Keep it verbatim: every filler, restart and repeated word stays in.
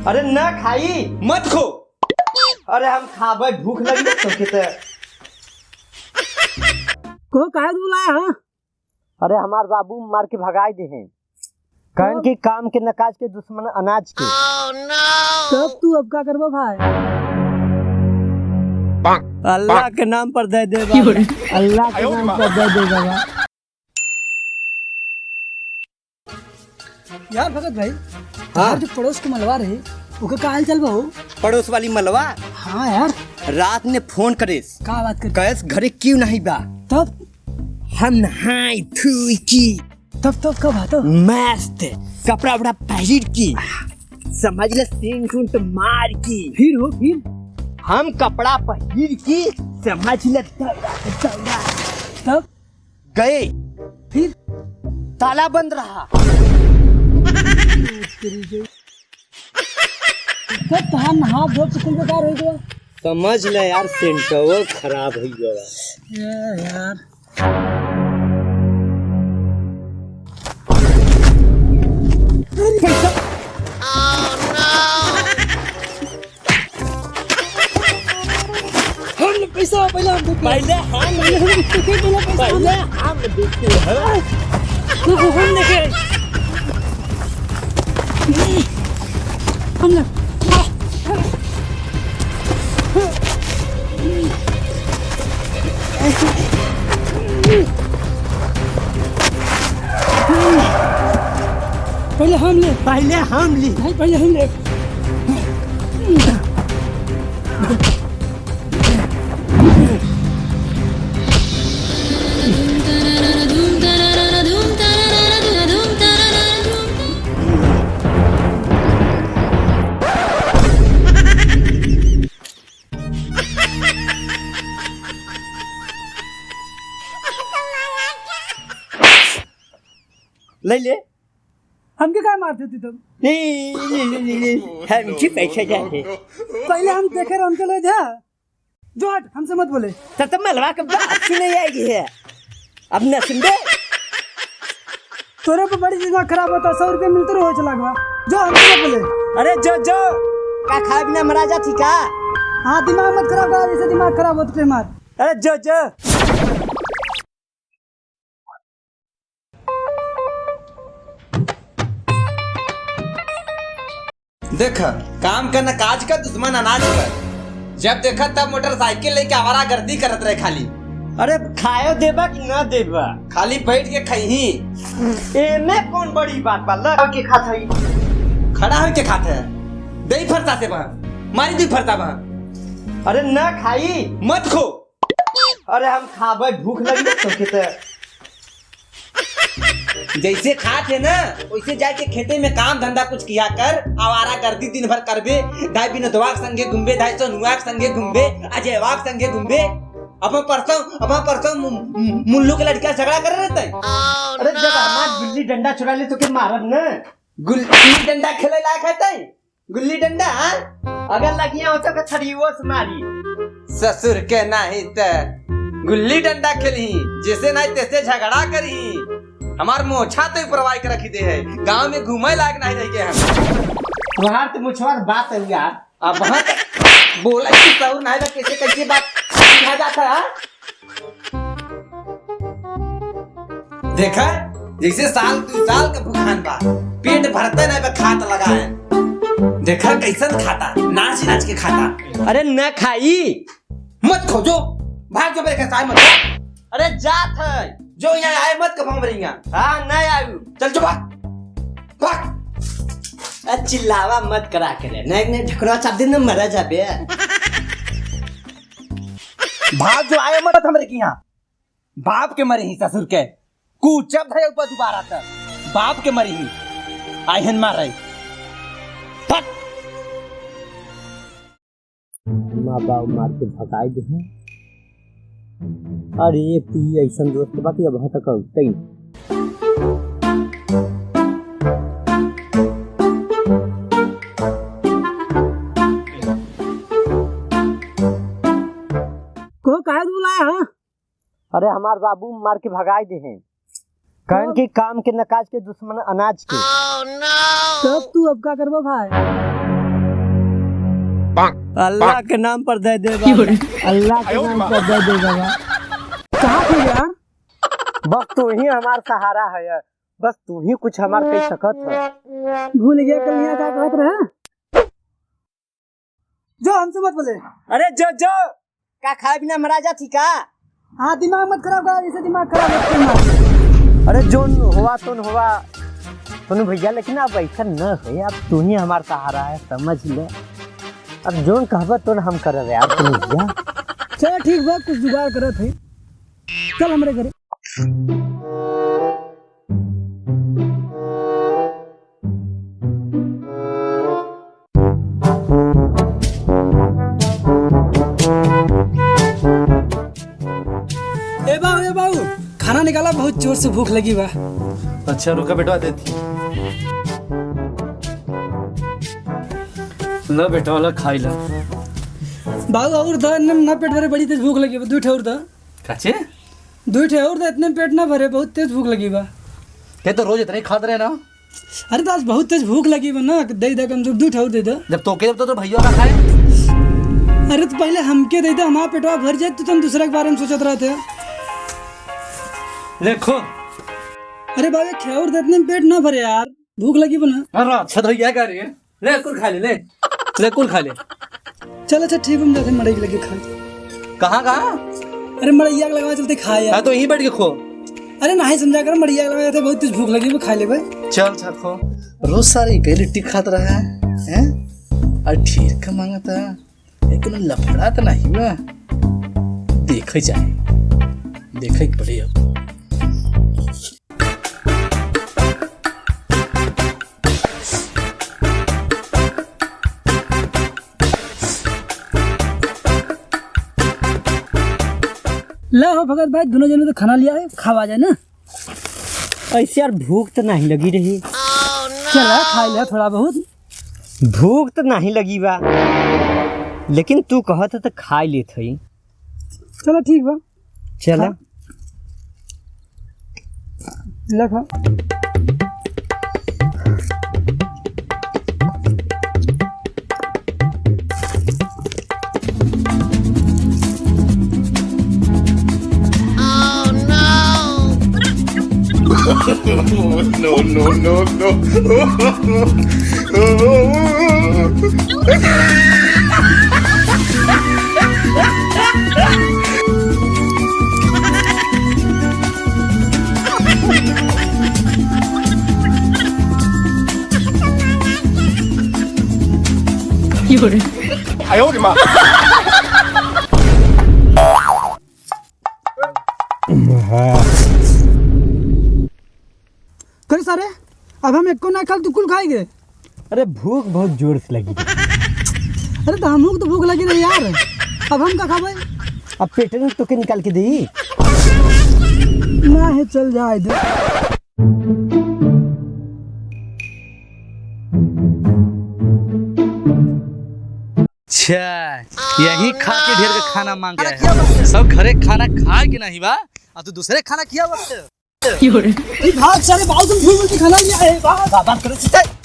अरे ना खाई। मत खो। अरे हम खाबे, भूख लगी है तो किते। को काहे बुलाया है? अरे हमार बाबू मार के भगाई दे हैं। कहन कि काम के न काज के, दुश्मन अनाज के। तब तू अब का करबा भाई? अल्लाह के नाम पर दे दे बाबा। अल्लाह के नाम पर दे दे बाबा। यार भगत भाई, हाँ। यार जो पड़ोस के मलवा रहे, ओकर का हाल चाल बा हो? पड़ोस वाली मलवा? हाँ यार। रात में फोन करेस। का बात कर? कहेस घरे क्यों नहीं बा? तब? हम नहाई धोई की। तब, तब कब आता? मस्त कपड़ा वपड़ा पहिर की, समझ ले, सेंट उंट मार की। फिर हो, फिर? हम कपड़ा पहिर की, समझ ले, दौड़ा, दौड़ा। तब? गए। फिर? ताला बंद रहा। तब तहार नहा धो के कुल बेकार हो गया। समझ ले यार, सेंटो खराब हो गया। ए यार। पैसा। हम ले पैसा, पहले हम देखे। पहले हम ले। पहले हम देखे, पहले पैसा हम पहले हम देखे हैं। हम देखे। हम ले। पहले हम ले। पहले हम ले। भाई, पहले हम ले। ले ले। हमके काहे मारते तू तब? ले, ले, ले, ले, ले। हमके पैसा चाहे। पहले हम देखे रहे, हमके ले जा। जो हट, हमसे मत बोले। तब तो मलवा के बात सुने आएगी है। अब न सुन बे। तोरे पे बड़ी दिमाग खराब होता, सौ रुपया मिलते रहो चला गवा। जो हमसे मत बोले। अरे जो, जो। का खाए बिना मरा जा थी का? हाँ, दिमाग मत खराब करा, जैसे दिमाग खराब होता है मार। अरे जो, जो। देख, काम का न काज का, दुश्मन अनाज का। जब देखा तब मोटरसाइकिल लेके आवारागर्दी करत रहे खाली। अरे खायो देबा कि ना देबा? खाली बैठ के खइही। एमे कौन बड़ी बात बा? लग के खात हई। खड़ा होके खात है। दे फरता से बा। मारी दी फरता बा। अरे ना खाई। मत खो। अरे हम खाबे, भूख लगी है तो किते। जैसे खात है ना, वैसे जाके खेते में काम धंधा कुछ किया कर। आवारागर्दी दिन भर करबे, धाई विनोदवा के संगे घूमबे, धाई सोनुआ के संगे घूमबे, अजयवा के संगे घूमबे। अब परसों, अब परसों मु-, मु-, मुल्लू के लड़का झगड़ा करे रहते। अरे जब हमार गुल्ली डंडा चुरा ले तो के मारब ना। गुल्ली डंडा खेले लायक है तई? गुल्ली डंडा, हाँ? अगर लगिया होता तो छड़ियो से मारी। ससुर के नाही त गुल्ली डंडा खेलही, जैसे नाही तैसे झगड़ा करही। हमार मोछा तो उपरवाई के रखी दे है, गांव में घूमे लायक नाही रह गए हम। तुहार तो मुछवार बात है यार। अब हाँ बोला कि सौर नाही बा, कैसे कैसे बात समझा जाता है, हाँ? देखा, जैसे साल दू साल का भुखान बा, पेट भरते नहीं बा, खात लगा है। देखा कैसन खाता, नाच नाच के खाता। अरे न खाई। मत खो, जो भाग जो मेरे घर से, आए मत। अरे जात है। जो यहाँ आए मत कब हमरे यहाँ। हाँ, न आयु। चल जो भाग, भाग। अरे चिल्लावा मत करा करे, नहीं नहीं ढकना चाप दिन मरा जाबे। भाग जो आए मत हमरे के यहाँ। बाप के मरे ही ससुर के। कूचब धरे ऊपर दोबारा त। बाप के मरे ही। आइहन मारे। फट। माँ बाप मार के भगाई दे हैं। अरे एक तो ये ऐसन दोस्त बा कि अब तक अउते ही नहीं। को काहे बुलाया है? अरे हमार बाबू मार के भगाई दे हैं। कहन कि काम के न काज के, दुश्मन अनाज के। तब तू अब का करबा भाई? अल्लाह के नाम पर दे दे बाबा। अल्लाह के नाम पर दे दे बाबा। कहाँ थे यार? बस तू ही हमार सहारा है यार, बस तू ही कुछ हमार कह सकत है। भूल गया कल यहाँ का कहत रहे? जो हमसे मत बोले। अरे जो जो, का खाए बिना मरा जात ही का? हाँ, दिमाग मत खराब करा, जैसे दिमाग खराब होता है। अरे जोन होवा तोन होवा तोन भैया, लेकिन अब ऐसा न है, अब तू ही हमार सहारा है, समझ ले। अब जोन कहबा तोन हम करब यार, तोन भैया। चल ठीक बा, कुछ जुगाड़ करत है, चल हमरे घरे। ए बाऊ, ए बाऊ, खाना निकाला, बहुत जोर से भूख लगी बा। अच्छा रुका बेटवा, देती। ला बेटवा, ला खाई ला। बाऊ और दा, न, ना पेट भरे, बड़ी तेज भूख लगी बा, दुइ ठे और दा। काचे? दुइ ठे और दा, इतने में पेट ना भरे, बहुत तेज भूख लगी बा। ये तो रोज इतने ही खात रहे ना। अरे तो आज बहुत तेज भूख लगी बा ना, दे दे कम से कम दुइ ठे और दे दे। जब तोके जब तो, तो भैया का खाए। अरे तो पहले हमके दे दे, हमारा पेटवा भर जाए, तो तुम दूसरा के बारे में सोचत रहते। ले खो। अरे बाबे, खे और दे, इतने में पेट ना भरे यार, भूख लगी बा ना। अरे अच्छा तो भैया कह रही है। ले, कुल खा ले, ले। ले, कुल खा ले। चल, अच्छा, ठीक, हम जाते मड़ई के लगे खाए। कहाँ, कहाँ? अरे, मड़ैया के लगे चलते खाए यार। हाँ, तो यहीं बैठ के खो। अरे, नहीं समझा कर, मड़ैया के लगे जाते, बहुत तेज भूख लगी, वो खा ले भाई। चल, अच्छा, खो। रोज सारी के लिट्टी खात रहा है, हैं? और ठीक का मांगता, लेकिन लफड़ा तो नहीं हुआ। देखे जाए, देखे के पड़े अब। ला हो भगत भाई, दोनों जने तो खाना लिया है, खावा जाए ना। ऐसे यार भूख तो नहीं लगी रही। चला खा ले थोड़ा बहुत। भूख तो नहीं लगी बा, लेकिन तू कहत है तो खा लेत हई। चला ठीक बा। चला। हाँ। लखा। No, no, no, no। करे सारे, अब हम एको ना खाल, तू कुल खाई गे। अरे भूख बहुत जोर से लगी। अरे तो हमहू के तो भूख लगी रही यार, अब हम का खाबे? अब पेट में तोके निकाल के देई। ना है, चल जाए दे। अच्छा, यही खा के ढेर के खाना मांग के आए हैं। सब घरे खाना खाए के नहीं बा, आ तू दूसरे खाना किया बा? ई भाग सारे बाबू, तुम भूल के खाना लिया है, भाग। बात करो, सीधे।